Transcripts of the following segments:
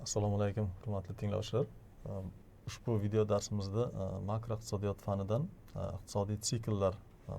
Assalomu alaykum, hurmatli tinglovchilar. Ushbu video darsimizda makroiqtisodiyot fanidan iqtisodiy sikllar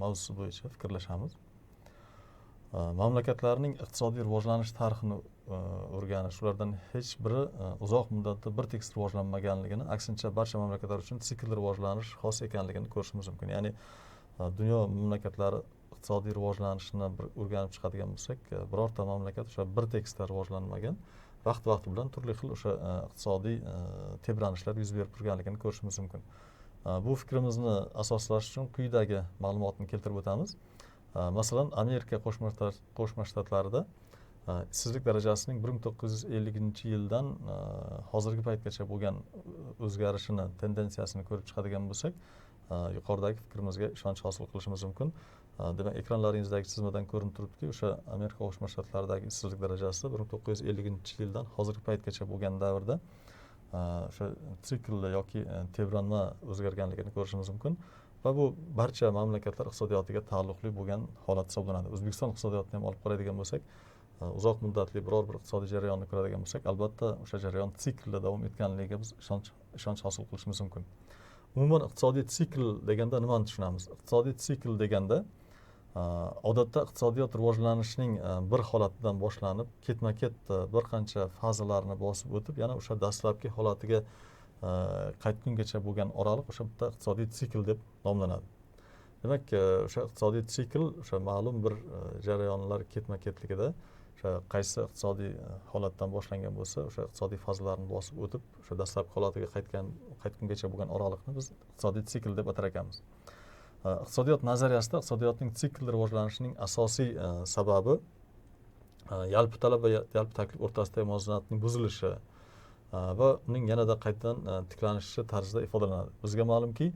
mavzusi bo'yicha fikrlashamiz. Mamlakatlarning iqtisodiy rivojlanish tarixini o'rganish ulardan hech biri uzoq muddatda bir tekis rivojlanmaganligini, aksincha, barcha mamlakatlar uchun sikl rivojlanish xos ekanligini ko'rishimiz mumkin. Ya'ni dunyo mamlakatlari iqtisodiy rivojlanishini bir o'rganib chiqadigan bo'lsak, birorta mamlakat o'sha bir tekisda rivojlanmagan, vaqti vaqti bilan turli xil o'sha iqtisodiy tebranishlar yuz berib turganligini ko'rishimiz mumkin. Bu fikrimizni asoslash uchun quyidagi ma'lumotni keltirib o'tamiz. Masalan, Amerika Qo'shma Shtatlarida ishsizlik darajasining 1950-yildan hozirgi paytgacha bo'lgan o'zgarishini, tendensiyasini ko'rib chiqadigan bo'lsak, yuqoridagi fikrimizga ishonch hosil qilishimiz mumkin. Demak, ekranlaringizdagi chizmadan ko'rinib turibdiki, o'sha Amerika Qo'shma Shtatlaridagi ishsizlik darajasi 1950-yildan hozirgi paytgacha bo'lgan davrda o'sha siklda yoki tebranma o'zgarganligini ko'rishimiz mumkin va bu barcha mamlakatlar iqtisodiyotiga taalluqli bo'lgan holat hisoblanadi. O'zbekiston iqtisodiyotini ham olib qaraydigan bo'lsak, uzoq muddatli biror bir iqtisodiy jarayonni ko'radigan bo'lsak, albatta o'sha jarayon siklda davom etganligiga biz ishonch hosil qilishimiz mumkin. Umuman, iqtisodiy sikl deganda nimani tushunamiz? Iqtisodiy sikl deganda odatda iqtisodiyot rivojlanishining bir holatidan boshlanib, ketma ket bir qancha fazalarni bosib o'tib, yana o'sha dastlabki holatiga qaytgungacha bo'lgan oraliq o'sha bitta iqtisodiy sikl deb nomlanadi. Demak, o'sha iqtisodiy sikl o'sha ma'lum bir jarayonlar ketma ketligida o'sha qaysi iqtisodiy holatdan boshlangan bo'lsa, o'sha iqtisodiy fazalarni bosib o'tib, o'sha dastlabki holatiga qaytgungacha bo'lgan oraliqni biz iqtisodiy sikl deb atar ekanmiz. Iqtisodiyot nazariyasida iqtisodiyotning sikl rivojlanishining asosiy sababi yalpi talab va yalpi taklif o'rtasidagi muvozanatning buzilishi va uning yanada qaytadan tiklanishi tarzida ifodalanadi. Bizga ma'lumki,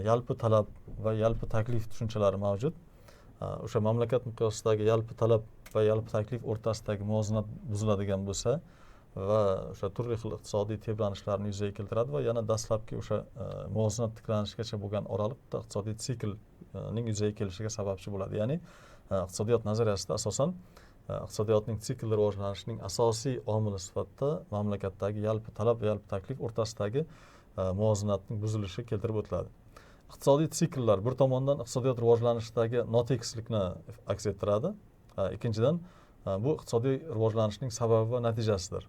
yalpi talab va yalpi taklif tushunchalari mavjud. O'sha mamlakat miqyosidagi yalpi talab va yalpi taklif o'rtasidagi muvozanat buziladigan bo'lsa va o'sha turli xil iqtisodiy tebranishlarni yuzaga keltiradi va yana dastlabki o'sha muvozanat tiklanishigacha bo'lgan oraliq bitta iqtisodiy siklning yuzaga kelishiga sababchi bo'ladi. Ya'ni iqtisodiyot nazariyasida asosan iqtisodiyotning sikl rivojlanishining asosiy omili sifatida mamlakatdagi yalpi talab va yalpi taklif o'rtasidagi muvozanatning buzilishi keltirib o'tiladi. Iqtisodiy sikllar bir tomondan iqtisodiyot rivojlanishidagi notekislikni aks ettiradi, ikkinchidan, bu iqtisodiy rivojlanishning sababi va natijasidir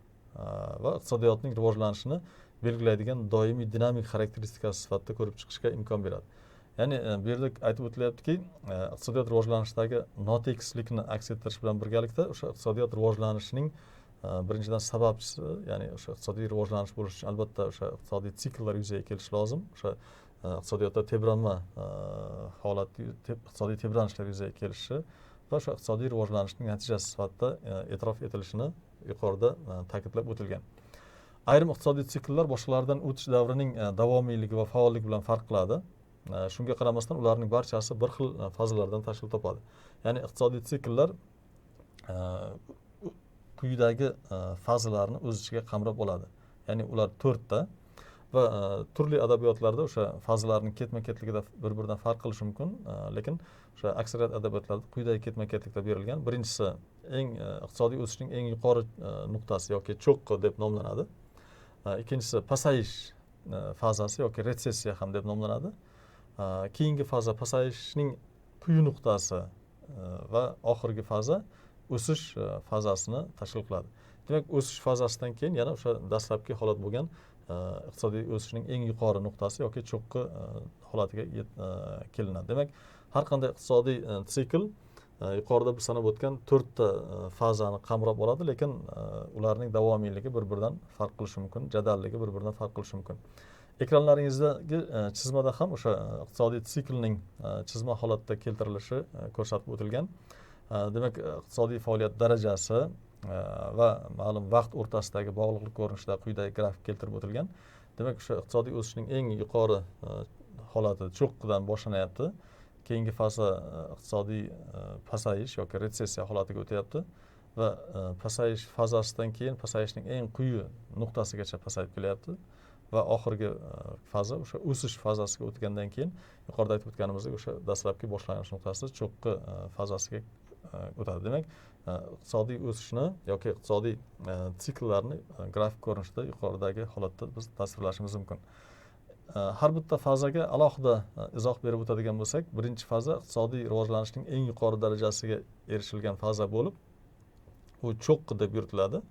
va iqtisodiyotning rivojlanishini belgilaydigan doimiy dinamik xarakteristikasi sifatida ko'rib chiqishga imkon beradi. Ya'ni bu yerda aytib o'tilyaptiki, iqtisodiyot rivojlanishidagi notekislikni aks ettirish bilan birgalikda o'sha iqtisodiyot rivojlanishining birinchidan sababchisi, ya'ni o'sha iqtisodiy rivojlanish bo'lishi uchun albatta o'sha iqtisodiy sikllar yuzaga kelishi lozim. O'sha iqtisodiyotda tebranma holat, iqtisodiy tebranishlar yuzaga kelishi va o'sha iqtisodiy rivojlanishning natijasi sifatida e'tirof etilishini yuqorida ta'kidlab o'tilgan. Ayrim iqtisodiy sikllar boshqalardan o'tish davrining davomiyligi va faolligi bilan farq qiladi. Shunga qaramasdan, ularning barchasi bir xil fazalardan tashkil topadi. Ya'ni iqtisodiy sikllar quyidagi fazalarni o'z ichiga qamrab oladi. Ya'ni ular to'rtta va turli adabiyotlarda o'sha fazalarning ketma ketligida bir biridan farq qilishi mumkin, lekin o'sha aksariyat adabiyotlarda quyidagi ketma ketlikda berilgan. Birinchisi eng iqtisodiy o'sishning eng yuqori nuqtasi yoki cho'qqi deb nomlanadi. Ikkinchisi pasayish fazasi yoki retsessiya ham deb nomlanadi. Keyingi faza pasayishning quyi nuqtasi va oxirgi faza o'sish fazasini tashkil qiladi. Demak, o'sish fazasidan keyin yana o'sha dastlabki holat bo'lgan iqtisodiy o'sishning eng yuqori nuqtasi yoki cho'qqi holatiga kelinadi. Demak, har qanday iqtisodiy sikl yuqorida biz sanab o'tgan to'rtta fazani qamrab oladi, lekin ularning davomiyligi bir biridan farq qilishi mumkin, jadalligi bir biridan farq qilishi mumkin. Ekranlaringizdagi chizmada ham o'sha iqtisodiy siklning chizma holatda keltirilishi ko'rsatib o'tilgan. Demak, iqtisodiy faoliyat darajasi va ma'lum vaqt o'rtasidagi bog'liqlik ko'rinishida quyidagi grafik keltirib o'tilgan. Demak, o'sha iqtisodiy o'sishning eng yuqori holati cho'qqidan boshlanyapti. Keyingi faza iqtisodiy pasayish yoki retsessiya holatiga o'tyapti va pasayish fazasidan keyin pasayishning eng quyi nuqtasigacha pasayib kelyapti va oxirgi faza o'sha o'sish fazasiga o'tgandan keyin, yuqorida aytib o'tganimizdek, o'sha dastlabki boshlang'ich nuqtasi cho'qqi fazasiga o'tadi. Demak, iqtisodiy o'sishni yoki iqtisodiy sikllarni grafik ko'rinishida yuqoridagi holatda biz tasvirlashimiz mumkin. Har bitta fazaga alohida izoh berib o'tadigan bo'lsak, birinchi faza iqtisodiy rivojlanishning eng yuqori darajasiga erishilgan faza bo'lib, u cho'qqi deb yuritiladi.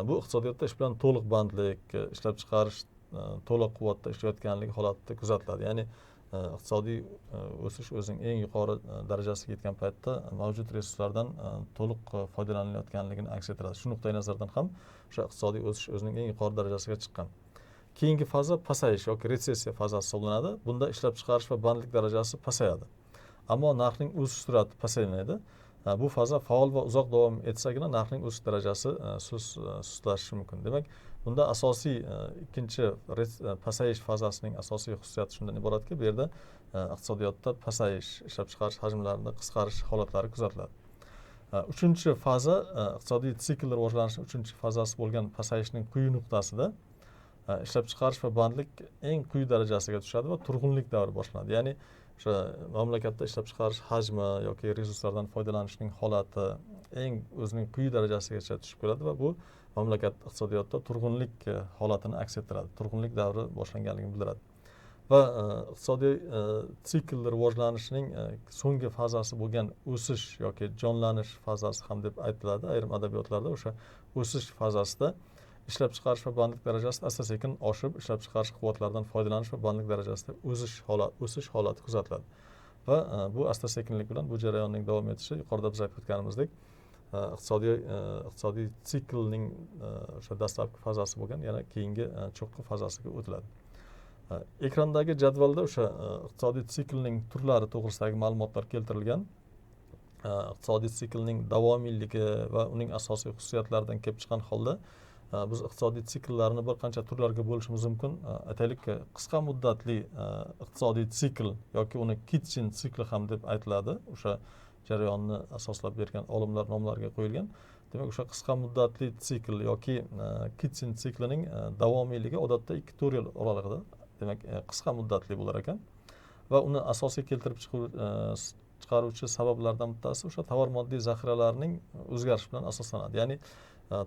Bu iqtisodiyotda ish bilan to'liq bandlik, ishlab chiqarish to'liq quvvatda ishlayotganligi holatida kuzatiladi. Ya'ni iqtisodiy o'sish o'zining eng yuqori darajasiga yetgan paytda mavjud resurslardan to'liq foydalanilayotganligini aks ettiradi. Shu nuqtai nazardan ham o'sha iqtisodiy o'sish o'zining eng yuqori darajasiga chiqqan. Keyingi faza pasayish yoki retsessiya fazasi hisoblanadi. Bunda ishlab chiqarish va bandlik darajasi pasayadi. Ammo narxning o'sish sur'ati pasaymaydi. Bu faza faol va uzoq davom etsagina narxning o'sish darajasi sustlashishi mumkin. Demak, bunda asosiy ikkinchi pasayish fazasining asosiy xususiyati shundan iboratki, bu yerda iqtisodiyotda pasayish, ishlab chiqarish hajmlarini qisqarish holatlari kuzatiladi. Uchinchi faza iqtisodiy sikl rivojlanishining uchinchi fazasi bo'lgan pasayishning quyi nuqtasida ishlab chiqarish va bandlik eng quyi darajasiga tushadi va turg'unlik davri boshlanadi. Ya'ni o'sha mamlakatda ishlab chiqarish hajmi yoki resurslardan foydalanishning holati eng o'zining quyi darajasigacha tushib keladi va bu mamlakat iqtisodiyotida turg'unlik holatini aks ettiradi. Turg'unlik davri boshlanganligini bildiradi. Va iqtisodiy sikl rivojlanishining so'nggi fazasi bo'lgan o'sish yoki jonlanish fazasi ham deb aytiladi. Ayrim adabiyotlarda o'sha o'sish fazasida ishlab chiqarish va bandlik darajasi asta-sekin oshib, ishlab chiqarish quvvatlaridan foydalanish va bandlik darajasida o'sish holati kuzatiladi. Va bu asta-sekinlik bilan bu jarayonning davom etishi yuqorida biz aytib o'tganimizdek, iqtisodiy siklning o'sha dastlabki fazasi bo'lgan yana keyingi cho'qqi fazasiga o'tiladi. Ekrandagi jadvalda o'sha iqtisodiy siklning turlari to'g'risidagi ma'lumotlar keltirilgan. Iqtisodiy siklning davomiyligi va uning asosiy xususiyatlaridan kelib chiqqan holda biz iqtisodiy sikllarni bir qancha turlarga bo'lishimiz mumkin. Aytaylik, qisqa muddatli iqtisodiy sikl yoki uni Kitchin sikli ham deb aytiladi. O'sha jarayonni asoslab bergan olimlar nomlariga qo'yilgan. Demak, o'sha qisqa muddatli sikl yoki Kitchin siklining davomiyligi odatda 2-4 yil oralig'ida, demak, qisqa muddatli bo'lar ekan. Va uni asosiy keltirib chiqaruvchi sabablardan bittasi o'sha tovar moddiy zaxiralarning o'zgarishi bilan asoslanadi. Ya'ni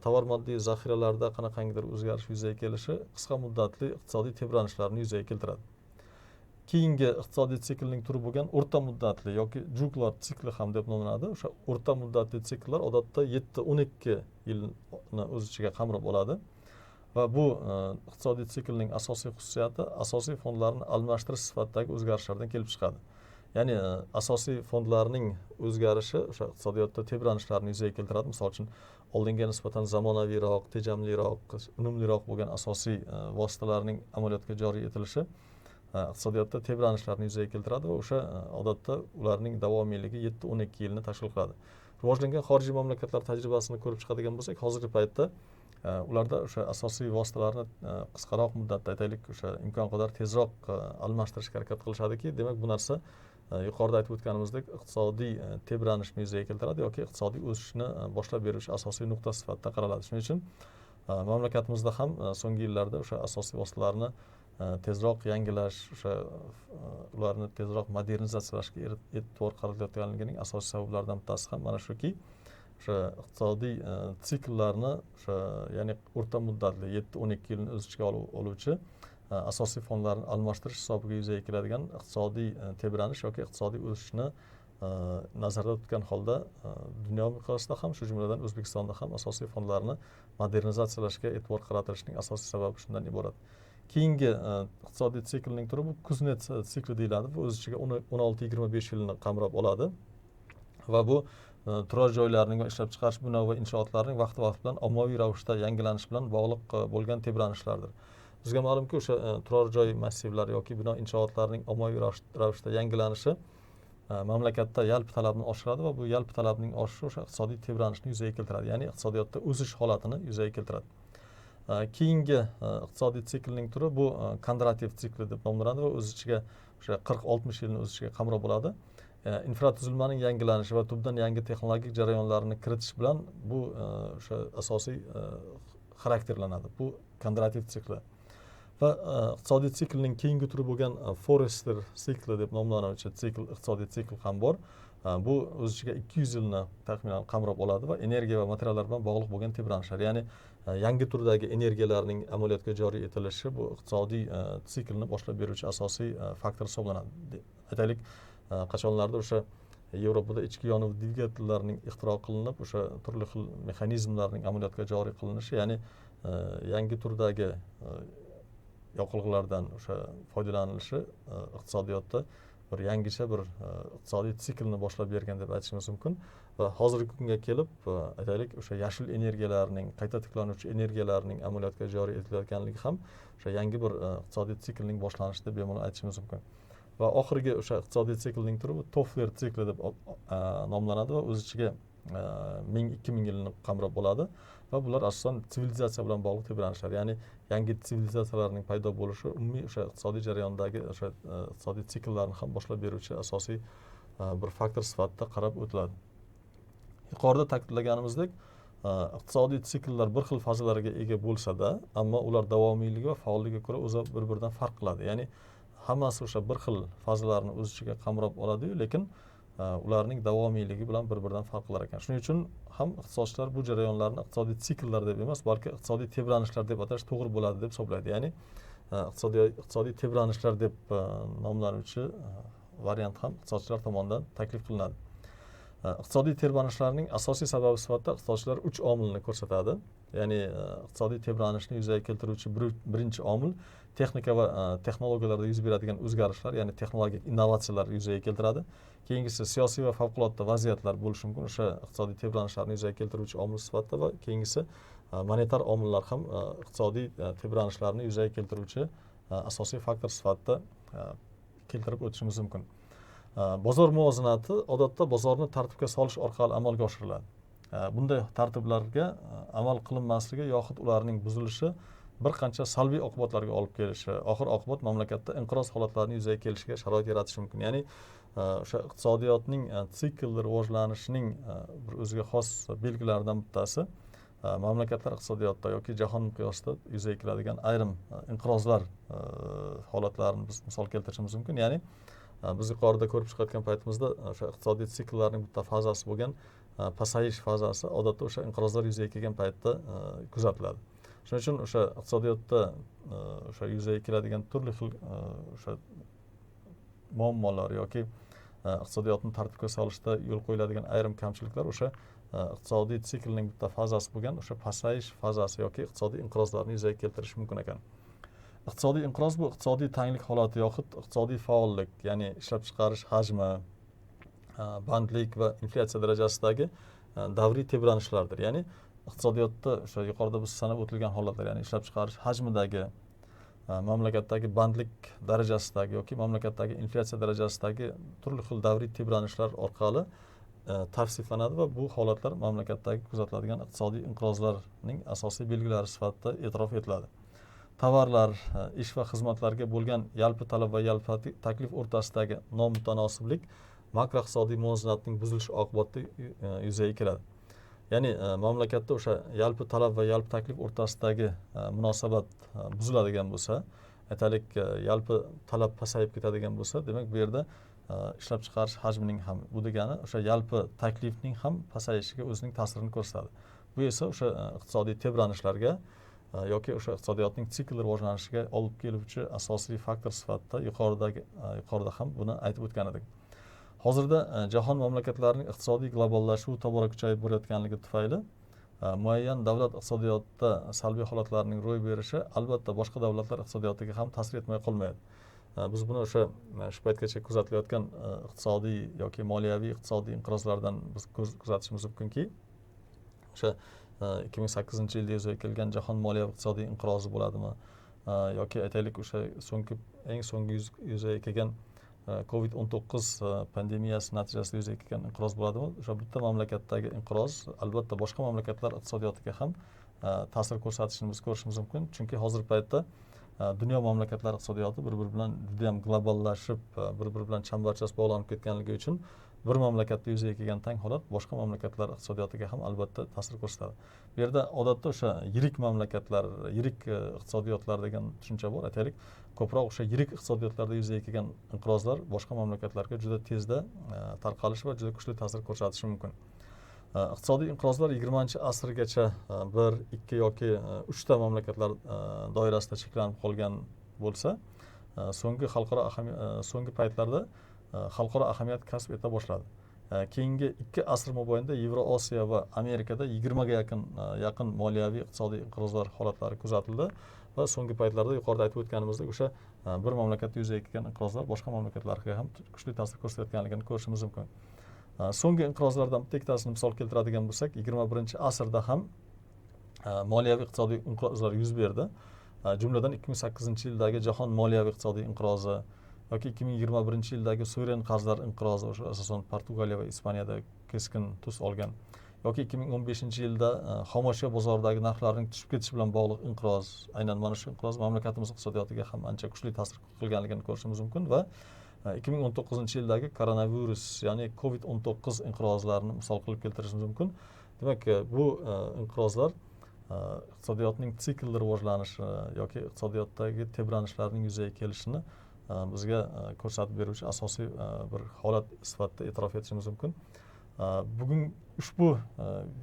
tovar moddiy zaxiralarda qanaqangidir o'zgarish yuzaga kelishi qisqa muddatli iqtisodiy tebranishlarni yuzaga keltiradi. Keyingi iqtisodiy siklning turi bo'lgan o'rta muddatli yoki Juglar sikli ham deb nomlanadi. O'sha o'rta muddatli sikllar odatda 7-12 yilni o'z ichiga qamrab oladi. Va bu iqtisodiy siklning asosiy xususiyati asosiy fondlarni almashtirish sifatidagi o'zgarishlardan kelib chiqadi. Ya'ni asosiy fondlarning o'zgarishi o'sha iqtisodiyotda tebranishlarni yuzaga keltiradi. Misol uchun, oldinga nisbatan zamonaviyroq, tejamliroq, unumliroq bo'lgan asosiy vositalarning amaliyotga joriy etilishi iqtisodiyotda tebranishlarni yuzaga keltiradi va o'sha odatda ularning davomiyligi 7-12 yilni tashkil qiladi. Rivojlangan xorijiy mamlakatlar tajribasini ko'rib chiqadigan bo'lsak, hozirgi paytda ularda o'sha asosiy vositalarni qisqaroq muddatda, aytaylik, o'sha imkon qadar tezroq almashtirishga harakat qilishadiki, demak bu narsa yuqorida aytib o'tganimizdek iqtisodiy tebranishni yuzaga keltiradi yoki iqtisodiy o'sishni boshlab beruvchi asosiy nuqta sifatida qaraladi. Shuning uchun mamlakatimizda ham so'nggi yillarda o'sha asosiy vositalarni tezroq yangilash, o'sha ularni tezroq modernizatsiyalashga e'tibor qaratilayotganligining asosiy sabablaridan bittasi ham mana shuki, o'sha iqtisodiy sikllarni o'sha, ya'ni o'rta muddatli 7-12 yilni o'z ichiga oluvchi asosiy fondlarni almashtirish hisobiga yuzaga keladigan iqtisodiy tebranish yoki iqtisodiy o'sishni nazarda tutgan holda dunyo miqyosida ham, shu jumladan O'zbekistonda ham asosiy fondlarni modernizatsiyalashga e'tibor qaratilishining asosiy sababi shundan iborat. Keyingi iqtisodiy siklning turi bu Kuznets sikli deyiladi. Bu o'z ichiga 16-25 yilni qamrab oladi va bu turar joylarning va ishlab chiqarish bino va inshootlarning vaqti-vaqti bilan ommaviy ravishda yangilanishi bilan bog'liq bo'lgan tebranishlardir. Bizga ma'lumki, o'sha turar joy massivlari yoki bino inshootlarning ommaviy ravishda yangilanishi mamlakatda yalpi talabni oshiradi va bu yalpi talabning oshishi o'sha iqtisodiy tebranishni yuzaga keltiradi, ya'ni iqtisodiyotda o'sish holatini yuzaga keltiradi. Keyingi iqtisodiy siklning turi bu Kondratiev sikli deb nomlanadi va o'z ichiga o'sha 40-60 yilni o'z ichiga qamrab oladi. Infratuzilmaning yangilanishi va tubdan yangi texnologik jarayonlarni kiritish bilan bu o'sha asosiy xarakterlanadi. Bu Kondratiev sikli. Va iqtisodiy siklning keyingi turi bo'lgan Forrester sikli deb nomlanuvchi sikl, iqtisodiy sikl ham bor. Bu o'z ichiga 200 yilni taxminan qamrab oladi va energiya va materiallar bilan bog'liq bo'lgan tebranishlar, ya'ni yangi turdagi energiyalarning amaliyotga joriy etilishi bu iqtisodiy siklni boshlab beruvchi asosiy faktor hisoblanadi. Aytaylik, qachonlardir o'sha Yevropada ichki yonuv dvigatellarining ixtiro qilinib, o'sha turli xil mexanizmlarning amaliyotga joriy qilinishi, ya'ni yangi turdagi yoqilg'ilardan o'sha foydalanilishi iqtisodiyotda bir yangicha bir iqtisodiy siklni boshlab bergan deb aytishimiz mumkin. Va hozirgi kunga kelib, aytaylik, o'sha yashil energiyalarning, qayta tiklanuvchi energiyalarning amaliyotga joriy etilayotganligi ham o'sha yangi bir iqtisodiy siklning boshlanishi deb bemalol aytishimiz mumkin. Va oxirgi o'sha iqtisodiy siklning turi bu Toffler sikli deb nomlanadi va o'z ichiga 1000-2000 yilni qamrab oladi va bular asosan sivilizatsiya bilan bog'liq tebranishlar, ya'ni yangi sivilizatsiyalarning paydo bo'lishi umumiy o'sha iqtisodiy jarayondagi o'sha iqtisodiy sikllarni ham boshlab beruvchi asosiy bir faktor sifatida qarab o'tiladi. Yuqorida ta'kidlaganimizdek, iqtisodiy sikllar bir xil fazalarga ega bo'lsa-da, ammo ular davomiyligi va faolligiga ko'ra o'zi bir-biridan farq qiladi. Ya'ni hammasi o'sha bir xil fazalarni o'z ichiga qamrab oladi-yu, lekin ularning davomiyligi bilan bir-biridan farq qilar ekan. Shuning uchun ham iqtisodchilar bu jarayonlarni iqtisodiy sikllar deb emas, balki iqtisodiy tebranishlar deb atash to'g'ri bo'ladi deb hisoblaydi. Ya'ni iqtisodiy tebranishlar deb nomlanuvchi variant ham iqtisodchilar tomonidan taklif qilinadi. Iqtisodiy tebranishlarning asosiy sababi sifatida iqtisodchilar 3 omilni ko'rsatadi. Ya'ni iqtisodiy tebranishni yuzaga keltiruvchi birinchi omil texnika va texnologiyalarda yuz beradigan o'zgarishlar, ya'ni texnologik innovatsiyalar yuzaga keltiradi. Keyingisi siyosiy va favqulodda vaziyatlar bo'lishi mumkin, o'sha iqtisodiy tebranishlarni yuzaga keltiruvchi omil sifatida, va keyingisi monetar omillar ham iqtisodiy tebranishlarni yuzaga keltiruvchi asosiy faktor sifatida keltirib o'tishimiz mumkin. Bozor muvozanati odatda bozorni tartibga solish orqali amalga oshiriladi. Bunday tartiblarga amal qilinmasligi yoxud ularning buzilishi bir qancha salbiy oqibatlarga olib kelishi, oxir oqibat mamlakatda inqiroz holatlarini yuzaga kelishiga sharoit yaratishi mumkin. Ya'ni o'sha iqtisodiyotning sikl rivojlanishining bir o'ziga xos belgilaridan bittasi mamlakatlar iqtisodiyotida yoki jahon miqyosida yuzaga keladigan ayrim inqirozlar holatlarini biz misol keltirishimiz mumkin. Ya'ni biz yuqorida ko'rib chiqayotgan paytimizda o'sha iqtisodiy sikllarning bitta fazasi bo'lgan pasayish fazasi odatda o'sha inqirozlar yuzaga kelgan paytda kuzatiladi. Shuning uchun o'sha iqtisodiyotda o'sha yuzaga keladigan turli xil o'sha muammolar yoki iqtisodiyotni tartibga solishda yo'l qo'yiladigan ayrim kamchiliklar o'sha iqtisodiy siklning bitta fazasi bo'lgan o'sha pasayish fazasi yoki iqtisodiy inqirozlarni yuzaga keltirishi mumkin ekan. Iqtisodiy inqiroz bu iqtisodiy tanglik holati yoxud iqtisodiy faollik, ya'ni ishlab chiqarish hajmi, bandlik va inflyatsiya darajasidagi davriy tebranishlardir. Ya'ni iqtisodiyotda o'sha yuqorida biz sanab o'tilgan holatlar, ya'ni ishlab chiqarish hajmidagi, mamlakatdagi bandlik darajasidagi yoki mamlakatdagi inflyatsiya darajasidagi turli xil davriy tebranishlar orqali tavsiflanadi va bu holatlar mamlakatdagi kuzatiladigan iqtisodiy inqirozlarning asosiy belgilari sifatida e'tirof etiladi. Tovarlar, ish va xizmatlarga bo'lgan yalpi talab va yalpi taklif o'rtasidagi nomutanosiblik makroiqtisodiy muvozanatning buzilishi oqibatida yuzaga keladi. Ya'ni mamlakatda o'sha yalpi talab va yalpi taklif o'rtasidagi munosabat buziladigan bo'lsa, aytaylik, yalpi talab pasayib ketadigan bo'lsa, demak bu yerda ishlab chiqarish hajmining ham, bu degani o'sha yalpi taklifning ham pasayishiga o'zining ta'sirini ko'rsatadi. Bu esa o'sha iqtisodiy tebranishlarga yoki o'sha iqtisodiyotning sikl rivojlanishiga olib keluvchi asosiy faktor sifatida yuqorida ham buni aytib o'tgan edik. Hozirda jahon mamlakatlarining iqtisodiy globallashuvi tobora kuchayib borayotganligi tufayli muayyan davlat iqtisodiyotida salbiy holatlarning ro'y berishi albatta boshqa davlatlar iqtisodiyotiga ham ta'sir etmay qolmaydi. Biz buni o'sha shu paytgacha kuzatilayotgan iqtisodiy yoki moliyaviy iqtisodiy inqirozlardan biz kuzatishimiz mumkinki, o'sha 2008-yilda yuzaga kelgan jahon moliyaviy iqtisodiy inqirozi bo'ladimi yoki aytaylik o'sha eng so'nggi yuzaga kelgan COVID-19 pandemiyasi natijasida yuzaga kelgan inqiroz bo'ladimi? O'sha bitta mamlakatdagi inqiroz albatta boshqa mamlakatlar iqtisodiyotiga ham ta'sir ko'rsatishini biz ko'rishimiz mumkin. Chunki hozirgi paytda dunyo mamlakatlari iqtisodiyoti bir-biri bilan juda ham globallashib, bir-biri bilan chambarchas bog'lanib ketganligi uchun Bir mamlakatda yuzaga kelgan tang holat boshqa mamlakatlar iqtisodiyotiga ham albatta ta'sir ko'rsatadi. Bu yerda odatda o'sha yirik mamlakatlar, yirik iqtisodiyotlar degan tushuncha bor. Aytaylik, ko'proq o'sha yirik iqtisodiyotlarda yuzaga kelgan inqirozlar boshqa mamlakatlarga juda tezda tarqalishi va juda kuchli ta'sir ko'rsatishi mumkin. Iqtisodiy inqirozlar 20-asrgacha 1, 2 yoki 3 ta mamlakatlar doirasida cheklanib qolgan bo'lsa, so'nggi paytlarda xalqaro ahamiyat kasb eta boshladi. Keyingi 2 asr mobaynida Yevroosiyo va Amerikada 20 ga yaqin moliyaviy iqtisodiy inqirozlar holatlari kuzatildi va so'nggi paytlarda yuqorida aytib o'tganimizdek o'sha bir mamlakatda yuzaga kelgan inqirozlar boshqa mamlakatlarga ham kuchli ta'sir ko'rsatayotganligini ko'rishimiz mumkin. So'nggi inqirozlardan bitta ikkitasini misol keltiradigan bo'lsak, 21-asrda ham moliyaviy iqtisodiy inqirozlar yuz berdi. Jumladan 2008-yildagi jahon moliyaviy iqtisodiy inqirozi yoki 2021-yildagi suveren qarzlar inqirozi, o'sha asosan Portugaliya va Ispaniyada keskin tus olgan, yoki 2015-yilda xomashyo bozoridagi narxlarning tushib ketishi bilan bog'liq inqiroz, aynan mana shu inqiroz mamlakatimiz iqtisodiyotiga ham ancha kuchli ta'sir qilganligini ko'rishimiz mumkin va 2019-yildagi koronavirus, ya'ni COVID-19 inqirozlarini misol qilib keltirishimiz mumkin. Demak, bu inqirozlar iqtisodiyotning siklli rivojlanishi yoki iqtisodiyotdagi tebranishlarning yuzaga kelishini bizga ko'rsatib beruvchi asosiy bir holat sifatida e'tirof etishimiz mumkin. Bugun ushbu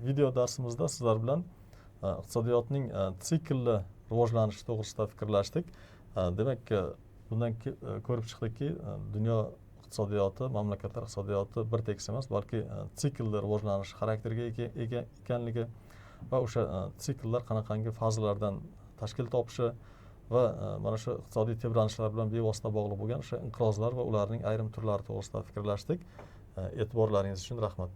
video darsimizda sizlar bilan iqtisodiyotning siklli rivojlanishi to'g'risida fikrlashdik. Demak, bundan ko'rib chiqdikki, dunyo iqtisodiyoti, mamlakatlar iqtisodiyoti bir tekis emas, balki siklli rivojlanish xarakteriga ega ekanligi va o'sha sikllar qanaqangi fazalardan tashkil topishi va mana shu iqtisodiy tebranishlar bilan bevosita bog'liq bo'lgan o'sha inqirozlar va ularning ayrim turlari to'g'risida fikrlashdik. E'tiborlaringiz uchun rahmat.